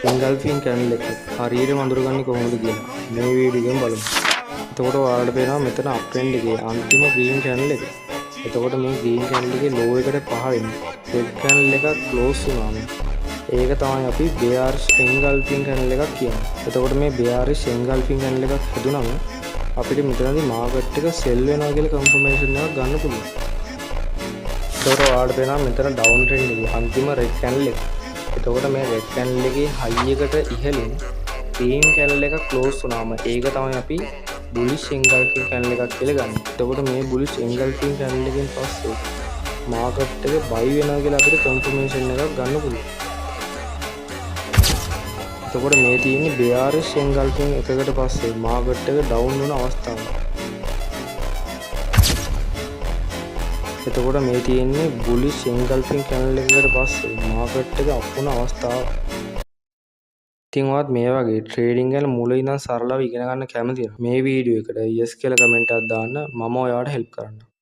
එන්ගල්ෆින් candle එක හරියටම අඳුරගන්නේ කොහොමද කියලා මේ වීඩියෝ එකෙන් බලමු. එතකොට ඔයාලට පේනවා මෙතන අප් ට්‍රෙන්ඩ් එකේ අන්තිම ග්‍රීන් කැන්ඩල් එක. එතකොට මේ ග්‍රීන් කැන්ඩල් එකේ ලෝ එකට පහළින් රෙඩ් කැන්ඩල් එකක් ක්ලෝස් වුණාම ඒක තමයි අපි බෙයාරිෂ් එන්ගල්ෆින් කැන්ඩල් එකක් කියන්නේ. එතකොට මේ බෙයාරිෂ් එන්ගල්ෆින් කැන්ඩල් එකක් හැදුනම අපිට මෙතනදී මාකට් එක සෙල් වෙනවා කියලා කන්ෆර්මේෂන් එකක් ගන්න පුළුවන්. එතකොට ඔයාලට පේනවා මෙතන ඩවුන් ට්‍රෙන්ඩ් එකේ අන්තිම රෙඩ් කැන්ඩල් එක. එතකොට මේ රෙඩ් කැන්ඩල් එකේ හයි එකට ඉහළින් ග්‍රීන් කැන්ඩල් එකක් ක්ලෝස් වුණාම ඒක තමයි අපි බුලිෂ් එන්ගල්ෆින් කැන්ඩල් එකක් කියලා ගන්න. එතකොට මේ බුලිෂ් එන්ගල්ෆින් කැන්ඩල් එකෙන් පස්සේ මාකට් එක බයි වෙනවා කියලා අපිට කන්ෆර්මේෂන් එකක් ගන්න පුළුවන්. එතකොට මේ තියෙන්නේ බෙයාරිෂ් එන්ගල්ෆින් එකකට පස්සේ මාකට් එක ඩවුන් වුණ අවස්ථාව. එතකොට මේ තියෙන්නේ බුලිෂ් එන්ගල්ෆින් කැන්ඩල් එකකට පස්සේ මාකට් එක අප් වුණ අවස්ථාව. ඉතින් ඔයාත් මේ වගේ ට්‍රේඩින් ගැන මුල ඉඳන් සරලව ඉගෙන ගන්න කැමති නම් මේ වීඩියෝ එකට yes කියලා කමෙන්ට් එකක් දාන්න. මම ඔයාට හෙල්ප් කරන්නම්.